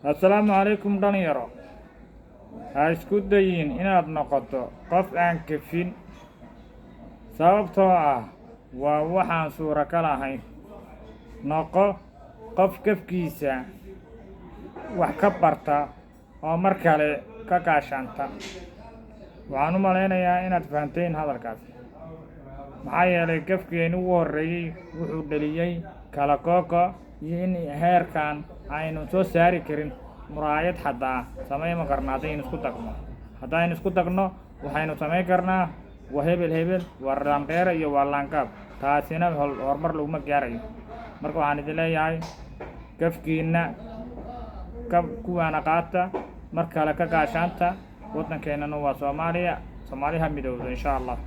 Assalaamu calaykum dhalinyaro. Ha isku dayin inaad noqoto qof aan gafin, sababtoo ah waa waxaan suuragal ahayn. Noqo qof gafkiisa wax ka barta oo mar kale ka gaashaanta. Waxaan u malaynayaa inaad fahanteen hadalkaas, maxaa yeelay gafkeeni ugu horreeyey wuxuu dhaliyey kala googo iyo in heerkan aynu soo saari karin muraayad. Xataa samayn ma karno haddaynu isku tagno. Haddaynu isku tagno, waxaynu samayn karnaa waa hebel hebel, waa laandheere iyo waa laangaab. Taasina horumar laguma gaarayo. Marka waxaan idin leeyahay, gafkiina ka kuwaana qaata, mar kale ka gaashaanta. Waddankeennana waa Soomaaliya. Soomaaliha midowdo, insha Allah.